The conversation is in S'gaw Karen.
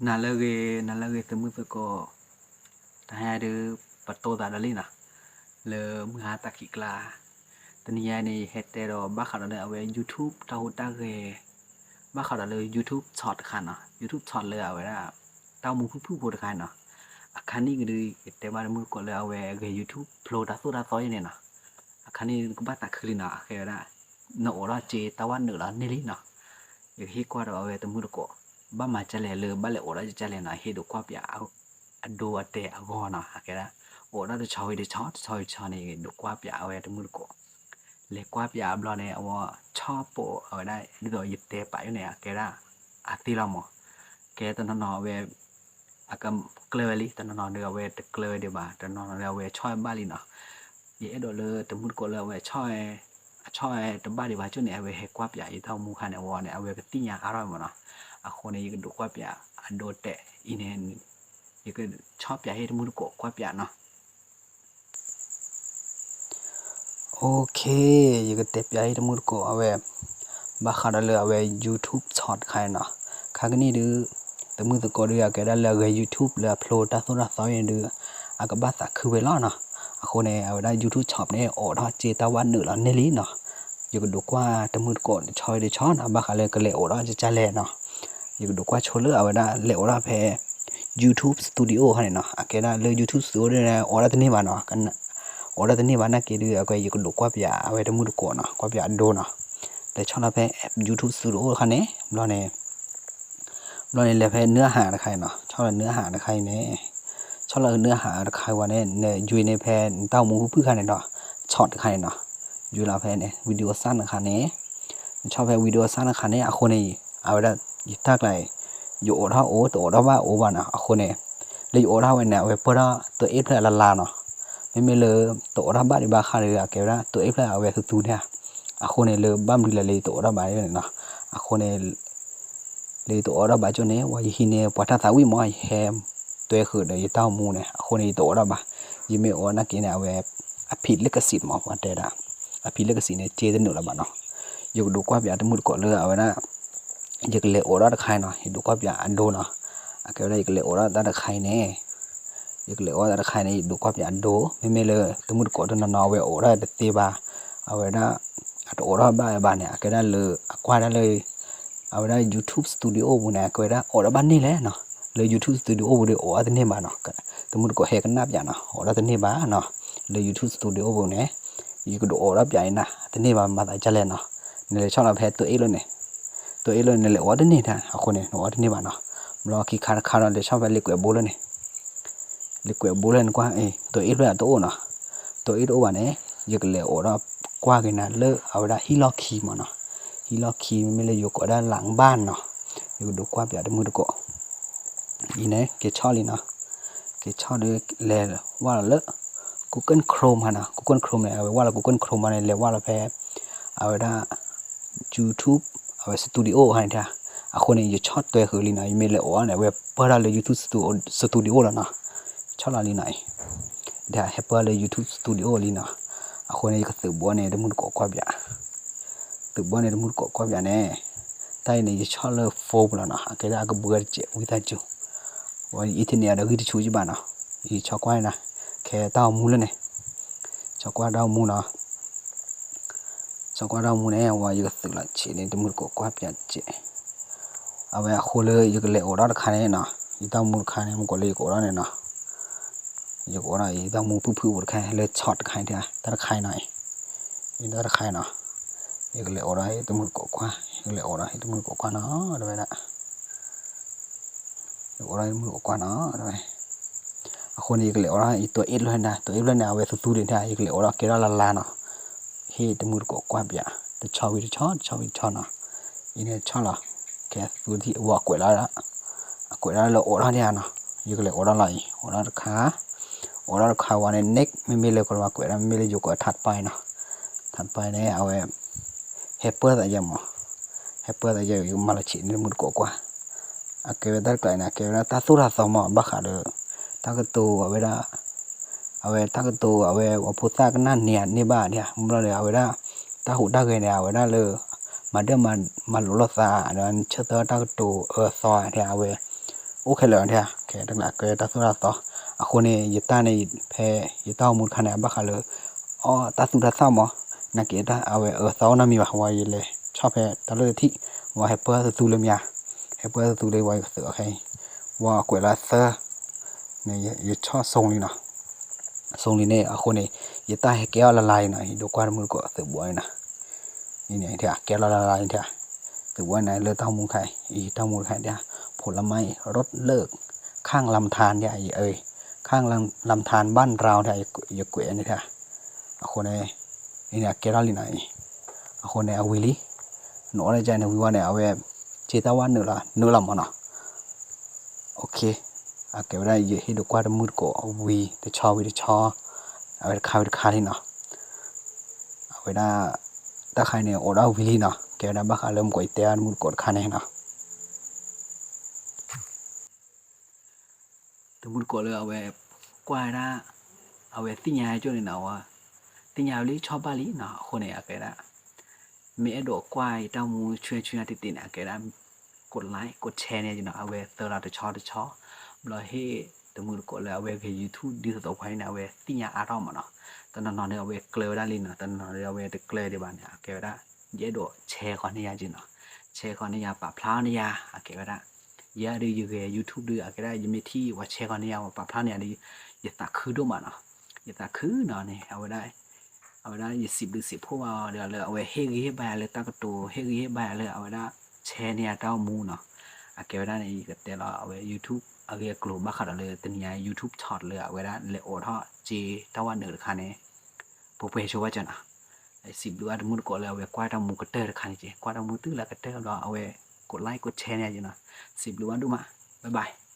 နၤလၢအဂ့ၤ နၤလၢအဂ့ၤ သုးမုၢ်သကိး, တဟါညါဒုး ပတိသးဒီးလံနီၤ, လၢမုၢ်ဟါတၢ်ခံးကျါ, တနံၤညါန့ၣ် ယဟဲတဲဒီးဘၣ်ဃးဒီးလၢအဝဲ YouTube တၢ်ဟူးတၢ်ဂဲၤ, ဘၣ်ဃးဒီးလၢ YouTube Short တခါနီၤ, YouTube Short လၢအဝဲဒၣ် တၢ်အိၣ်မူဖုၣ်ဖုၣ်ဖိတခါနီၤ, အခါနံၣ်ကဒုး ယတဲဘၣ်တမုၢ်သကိးလၢအဝဲဂဲၤ YouTube ဖျိတၢ်သိၣ်တၢ်သီယဲန့ၣ်နီၤ, အခါနံၣ်ကဘၣ်သးခုလံနီၤ, အဃိဝဲဒၣ် နအိးထီၣ်စ့တၢ်ဝဲနုာ်လီၤန့ၢ်လံနီၤ, ယကဟ့ၣ်ကွၢ်ဒီးအဝဲတမုၢ်သကိး, ဘၣ်မၤကလဲၣ်လၢဘၣ်လဲၤအိးထီၣ်ကလဲၣ်နီၤ, ဟ့ၣ်ဒုးကွၢ်ပၠး အဒိအတဲာ်အဂီၢ်နီၤ, အကဲဒၣ် အိးထီၣ်တဆီဝံၤတဆီ တဆီဝံၤတဆီန့ၣ် ဒုးကွၢ်ပၠးအဝဲတမုၢ်သကိး, လဲၤကွၢ်ပၠးအဘျီန့ၣ် အဝဲဆီၣ်ပိာ်အဝဲဒၣ် ဒ်သိးယတဲပာ်ယိၣ်န့ၣ် အကဲဒၣ် အသ့လီၤမး, ကဲတနီၤနီၤအဝဲ အကကျၢၤဝဲလံ, တနီၤနီၤဒုးအဝဲတကျၢၤဝဲဒံးဘၣ်, တနီၤနီၤဒုးအဝဲဆီၣ်ဝဲဘၣ်လံနီၤ, ယအဲၣ်ဒိးလၢတမုၢ်သကိးလၢအဝဲဆီၣ်ဝဲ အဆီၣ်ဝဲတဘၣ်ဒံးဘၣ်ကၠိၣ်န့ၣ် အဝဲဟဲကွၢ်ပၠးယတၢ်အိၣ်မူခါန့ၣ် အဝဲန့ၣ် အဝဲကသ့ၣ်ညါအါထီၣ်မးနီၤ, အဃိန့ၣ် ယကဒုးကွၢ်ပၠးအဒိတဲာ်အံၤန့ၣ်, ယကဆီၣ်ပၠးဟ့ၣ်တမုၢ်သကိးကွၢ်ပၠးနီၤ. OK, ယကတဲပၠးဟ့ၣ်တမုၢ်သကိးအဝဲ ဘၣ်ဃးဒီးလၢအဝဲ YouTube Short တခါန့ၣ်နီၤ, ခါကနံၣ်ဒုး တမုၢ်သကိးဒုးအကဲဒၣ်လၢအဂဲၤ YouTube လၢအဖျိတၢ်သိၣ်တၢ်သီန့ၣ်ဒုး အကဘၣ်သးခုဝဲလီၤနီၤ, အဃိန့ၣ် အဝဲဒၣ် YouTube Short န့ၣ် အိးထီၣ်စ့တၢ်ဝဲနုာ်လီၤန့ၢ်လံနီၤ, ယကဒုးကွၢ်တမုၢ်သကိးတဆီဝံၤတဆီနီၤ, ဘၣ်ဃးလၢကလဲၤအိးထီၣ်ကလဲၣ်နီၤ, ယကဒုးကွၢ်ဆိလၢအဝဲဒၣ်လဲၤအိးထီၣ်ဖဲ YouTube Studio ခါန့ၣ်နီၤ, အကဲဒၣ်လၢ YouTube Studio န့ၣ် အိးထီၣ်တန့ၢ်ဘၣ်နီၤ, အိးထီၣ်တန့ၢ်ဘၣ်နာ်က့ဒုး အကဲယကဒုးကွၢ်ပၠးအဝဲတမုၢ်သကိးနီၤ, ကွၢ်ပၠးအဒိနီၤ, လဲၤဆီၣ်လီၤဖဲ YouTube Studio တခါန့ၣ်, ဘျီန့ၣ် ဘျီန့ၣ်လဲၤဖဲနၢအဟးတခါအံၤနီၤ, ဆီၣ်လီၤနၢအဟးတခါအံၤန့ၣ်, ဆီၣ်လီၤနၢအဟးတခါအံၤဝဲန့ၣ် နယွၤန့ၢ်ဖဲနတၢ်အိၣ်မူဖုၣ်ဖုၣ်ခါန့ၣ်ဒီး Short တခါန့ၣ်နီၤ, ယွၤလီၤဖဲန့ၣ် Video Sound တခါန့ၣ်, နဆီၣ်ဖဲ Video Sound တခါန့ၣ် အဃိန့ၣ် အဝဲဒၣ် ယတၢ်ကျါအံၤ ယအိးထီၣ်အိၣ် တအိးထီၣ်ဘၣ်အိၣ်ဘၣ်နီၤ, အဃိန့ၣ် လၢယအိးထီၣ်ဝဲန့ၣ် အဝဲပၢၢ်ထီၣ် တအိၣ်ဖျဲၣ်လၢ်လၢ်နီၤ, မ့မ့ၢ်လၢ တအိးထီၣ်ဘၣ်ဒံးဘၣ်ဃးဒီး အကဲဝဲဒၣ် တအိၣ်ဖျဲၣ်အဝဲသူသူန့ၣ်ဧါ, အဃိန့ၣ် လၢဘၣ်မနုၤလဲၣ်လၢယတအိးထီၣ်ဘၣ်န့ၣ်နီၤ, အဃိန့ၣ် လၢယတအိးထီၣ်ဘၣ်ကၠိၣ်န့ၣ် ဝဲယဟံးန့ၢ်ပှၤတၢ်သးဝံၣ်မး ယဟဲတွဲဃုာ်ဒီးယတၢ်အိၣ်မူန့ၣ် အဃိန့ၣ် ယတအိးထီၣ်ဘၣ်, ယမ့ၢ်အိးနာ်က့န့ၣ် အဝဲ အဖံးလိခစံးမး ပှၤတဲဒၣ်, အဖံးလိခစံးန့ၣ် စ့တနုာ်လၢၤဘၣ်နီၤ, ယကဒုးကွၢ်ပၠးတမုၢ်သကိးလၢအဝဲဒၣ် ယကလဲၤအိးထီၣ်တခါနီၤ, ယဒုးကွၢ်ပၠးအဒိနီၤ, အကဲဝဲဒၣ်ယကလဲၤအိးထီၣ်တၢ်တခါအံၤန့ၣ်, ယကလဲၤအိးထီၣ်တၢ်တခါအံၤန့ၣ် ယဒုးကွၢ်ပၠးအဒိ, မ့မ့ၢ်လၢတမုၢ်သကိးတနီၤနီၤ အဝဲအိးထီၣ်တသ့ဘၣ်, အဝဲဒၣ် အတအိးထီၣ်ဘၣ်ဝဲဘၣ်န့ၣ် အကဲဒၣ်လၢ အကွၢ်ဒၣ်လၢ အဝဲဒၣ် YouTube Studio ပူၤန့ၣ် အကဲဝဲဒၣ်အိးထီၣ်ဘၣ်န့ၢ်လဲၣ်နီၤ, လၢ YouTube Studio ပူၤဒီးအိးထီၣ်တန့ၢ်ဘၣ်နီၤ, တမုၢ်သကိးဟဲကနၣ်ပၠးနီၤ, အိးထီၣ်တန့ၢ်ဘၣ်နီၤ, လၢ YouTube Studio ပူၤန့ၣ် ယကဒုးအိးထီၣ်ပၠးအံၤနၤ တန့ၢ်ဘၣ် မၤသးဒ်လဲၣ်နီၤ, နလဲၤဆီၣ်လီၤဖဲတအိၣ်လၢန့ၣ်, တအိၣ်လၢန့ၣ် နလဲၤအိးထီၣ်တန့ၢ်တၢ် အဃိန့ၣ် နအိးထီၣ်တန့ၢ်ဘၣ်နီၤ, ဘျီခံခါတခါဒီး လဲၤဆီၣ်ဖဲလံာ်ကွဲးဘိလၢန့ၣ် လံာ်ကွဲးဘိလၢန့ၣ်ကွၢ် တအိၣ်ဖျဲၣ်တအိၣ်နီၤ, တအိၣ်တအိၣ်ဘၣ်န့ၣ် ယကလဲၤအိးထီၣ်ကွၢ်က့ၤနၤလၢအဝဲဒၣ်ဟံၣ်လီၢ်ခံမးနီၤ, ဟံၣ်လီၢ်ခံမ့မ့ၢ်လၢယိၤကိးဒၣ်လၢဘၣ်နီၤ, ယကဒုးကွၢ်ပၠးတမုၢ်သကိး အံၤန့ၣ် က့ၤဆီၣ်လံနီၤ, က့ၤဆီၣ်ဒီးလဲၤဝဲလီၤလၢ Google Chrome ဟါနီၤ, Google Chrome န့ၣ် အဝဲဝဲလီၤ Google Chrome မးန့ၣ် လဲၤဝဲလီၤဖဲ အဝဲဒၣ် YouTube အဝဲ Studio ဟါန့ၣ်တၢ်, အဃိန့ၣ် ယဆီၣ်တွဲဃုာ်လံနီၤ, ယမ့ၢ်လဲၤအိးန့ၣ် အဝဲပၢၢ်ထီၣ်လၢ YouTube Studio လီၤနီၤ, ဆီၣ်လီၤလံနီၤအံၤ, ဒီးဟဲပၢၢ်လၢ YouTube Studio လံနီၤ, အဃိန့ၣ် ယကသုးဘီန့ၣ် တမုၢ်သကိးကွၢ်ပၠး သုးဘီန့ၣ် တမုၢ်သကိးကွၢ်ပၠးန့ၣ်, တၢ်အံၤန့ၣ် ယဆီၣ်လၢ phone ပူၤလီၤနီၤ, အကဲဒၣ်အကဘှၢတစဲးဝံသးစူၤ, ဝဲ internet ဒီးဂံၢ်တဆူးကဘၣ်နီၤ, ယဆီၣ်ကွၢ်န့ၣ်, ခဲတၢ်အိၣ်မူလၢန့ၣ်, ဆီၣ်ကွၢ်တၢ်အိၣ်မူနီၤ, ဆီၣ်ကွၢ်တၢ်အိၣ်မူန့ၣ် ဝဲယကသုးလီၤဆံးန့ၣ် တမုၢ်သကိးကွၢ်ပၠးတစဲး, အဝဲအဃိလၢယကလဲၤအိးထီၣ်တခါန့ၣ်နီၤ, ယတၢ်အိၣ်မူတခါန့ၣ် မ့ၢ်ကိးလၢယကအိးထီၣ်န့ၣ်နီၤ ယကအိးထီၣ်အံၤ တၢ်မူဖုၣ်ဖုၣ်ပူၤတခါ လၢ short တခါအံၤ တၢ်တခါအံၤနီၤအံၤ, အံၤတၢ်တခါအံၤနီၤ, ယကလဲၤအိးထီၣ်အံၤ တမုၢ်သကိးကွၢ်, ယကလဲၤအိးထီၣ်အံၤ တမုၢ်သကိးကွၢ်နီၤ တဝဲဒၣ်, ယကအိးထီၣ်အံၤ တမုၢ်သကိးကွၢ်နီၤ တဝဲ, အဃိန့ၣ် ယကလဲၤအိးထီၣ်အံၤ တိၢ်အ့ၣ်တဖျၢၣ်န့ၣ်, တိၢ်အ့ၣ်တဖျၢၣ်န့ၣ် အဝဲသူသူဒံးန့ၣ် ယကလဲၤအိးထီၣ်ကဲထီၣ်လၢ်လၢ်နီၤ, ဟ့ၣ်တမုၢ်သကိးကွၢ်ပၠး, တဆီဝံၤတဆီ တဆီဝံၤတဆီနီၤ, အံၤန့ၣ်ဆီၣ်လီၤ, ခဲသူထံၣ်အဝဲကွဲးလီၤ အကွဲးဒၣ်လၢအိးထီၣ်ဒံးဧါနီၤ, ယကလဲၤအိးထီၣ်လီၤအံၤ အိးထီၣ်တခါ, အိးထီၣ်တခါဝဲန့ၣ် next မ့မ့ၢ်လၢကလၤကွဲးဒၣ် မ့မ့ၢ်လၢယိၤကိးထးတပၢ်အံၤနီၤ, ထးတပၢ်အံၤန့ၣ် အဝဲ ဟဲပၢၢ်သးယဲမး, ဟဲပၢၢ်သးယဲ ယကမၤလီၤဆံးန့ၢ်တမုၢ်သကိးကွၢ်, အကဲဝဲတၢ်တကျါအံၤန့ၣ် အကဲဝဲဒၣ်တၢ်သိၣ်တၢ်သီမး ဘၣ်ဃးဒီး တၢ်ကတိၤအဝဲဒၣ် အဝဲတၢ်ကတိၤအဝဲ ပှၤဖိသၣ်ကနၣ်န့ၢ်ဧါန့ၢ်ဘၣ်ဧါ, မ့ၢ်လီၤဒီး အဝဲဒၣ် တၢ်ဟူးတၢ်ဂဲၤန့ၣ် အဝဲဒၣ်လၢ မၤဒၢၣ်မၤလိာ်လိာ်သး ဒီးဆၢသၢတၢ်ကတိၤအၢသီဧါ အဝဲ အိၣ်ခဲလၢာ်ထဲဧါ, ခဲတကလးကဲတၢ်သိၣ်တၢ်သီ, အဃိန့ၣ် ယတၢ်န့ၣ် ဖဲယတၢ်အိၣ်မူတခါန့ၣ် အဘၣ်ဃးလၢ အီၣ်တၢ်သူၣ်တၢ်သၣ်မး, နာ်က့အဝဲအၢသီအိၣ်နီတမံၤဘၣ်, ဝံၤယလဲၤဆီၣ်ဖဲတၢ်လၢတထံၣ်, ဝံၤဟဲပၢၢ်သူသူလၢမ့ၢ်ဧါ, ဟဲပၢၢ်သူသူလၢဝံၤယကသုးအီၤခဲအံၤ, ဝံၤကွဲးလီၤသၢ န့ၣ် ယဆီၣ်စိလံနီၤ, စိလံန့ၣ် အဃိန့ၣ် ယတၢ်ဟဲကဲအီၣ်လၢ်လၢ်လံနီၤ, ယဒိးကွၢ်တမုၢ်တကိးသုးဘှီအံၤနီၤ, အံၤန့ၣ် ကဲလီၤလၢ်လၢ်လံထဲ, သုးဘှီန့ၣ် လၢတၢ်အိၣ်မူတခါအံၤ တၢ်အိၣ်မူတခါအံၤ ผลไม้รสเลิศ ข้างลำธาร ထဲ ข้างลำธารบ้านเรา ထဲ ယကွဲးန့ၣ်ထဲ, အဃိန့ၣ် အံၤန့ၣ် အကဲထီၣ်လံနီၤအံၤ, အဃိန့ၣ် အဝံၤလံ, နအိၣ်လၢကန့ၣ်ဝံၤဝံၤန့ၣ် အဝဲ က့တၢ်ဝဲနုာ်လီၤ နုာ်လီၤမးနီၤ, အကဲဝဲဒၣ် ယဟ့ၣ်ဒိးကွၢ်တမုၢ်တကိးဝံၤတဆီဝံၤတဆီ, အဝဲတခါဝံၤတခါလံနီၤ, အဝဲဒၣ် တၢ်ခါအံၤန့ၣ် အိၣ်ဒီးဝံၤလံနီၤ, ကဲဝဲဒၣ်ဘၣ်ဃးလၢမုၢ်ကီးယတဲအီၤတမုၢ်တကိးတခါန့ၣ်နီၤ တမုၢ်တကိးလၢအဝဲ ကွၢ်ဝဲဒၣ် အဝဲသ့ၣ်ညါကၠိန့ၣ်နီၤ, သ့ၣ်ညါဝဲလံဆီဘၣ်လံနီၤ, အဃိန့ၣ် အကဲဒၣ် မ့ၢ်အဲၣ်ဒိးကွၢ်ယတၢ်အိၣ်မူဆူညါဆူညါတ့ၢ်တ့ၢ်န့ၣ် အကဲဒၣ် กดไลค์ กดแชร์ န့ၣ်နီၤ, အဝဲသၢလီၤတဆီတဆီ, ဘျီဟ့ၣ်တမုၢ်တကိးလၢအဝဲဂဲၤ YouTube ဒ်သိးသိးပှၤန့ၣ် အဝဲသ့ၣ်ညါအါထီၣ်မးနီၤ, တနီၤနီၤန့ၣ် အဝဲကျၢၤဝဲဒၣ်လံနီၤ, တနီၤနီၤန့ၣ် အဝဲတကျၢၤဒံးဘၣ်န့ၣ် အကဲဝဲဒၣ် ယအဲၣ်ဒိး share ဃီန့ၢ်ယၤက့နီၤ, share ဃီန့ၢ်ယၤ ပာ်ဖျါအီၤန့ၢ်ယၤ အကဲဝဲဒၣ် ယဲဒုးယဂဲၤ YouTube ဒုး အကဲဒၣ် ယမ့ၢ်ထံၣ်ပှၤ share ဃီန့ၢ်ယၤ ပာ်ဖျါန့ၢ်ယၤဒီး ယသးခုဒိၣ်မးနီၤ, ယသးခုနီၤန့ၣ် အဝဲဒၣ် အဝဲဒၣ်ယစံးဘျုးစံးဖှိၣ်ဘၣ်အီၤဒီးလၢအဝဲဟ့ၣ်ဂံၢ်ဟ့ၣ်ဘါယၤလၢ တၢ်ကတိၤ ဟ့ၣ်ဂံၢ်ဟ့ၣ်ဘါယၤလၢအဝဲဒၣ် share န့ၢ်ယၤတၢ်အိၣ်မူနီၤ, အကဲဝဲဒၣ်န့ၣ် ယကတဲလီၤအဝဲ YouTube အဂ့ၢ်အကျိၤဘၣ်ဃးဒီးလၢတနံၤညါ YouTube Short လၢအဝဲဒၣ်လဲၤအိးထီၣ် က့တၢ်ဝဲနုာ်တခါန့ၣ် ပှဲၤပှဲၤဆိဘၣ်ကၢနီၤ, စံးဘျုးဘၣ်တမုၢ်တကိးလၢအဝဲကွၢ်တၢ်မူကတၢၢ်တခါန့ၣ်က့, ကွၢ်တၢ်မူတုၤလၢကတၢၢ်ဘျီ အဝဲ กดไลค์ กดแชร์ န့ၢ်ယၤက့နီၤ, စံးဘျုးဘၣ်ဒိၣ်မး, bye bye.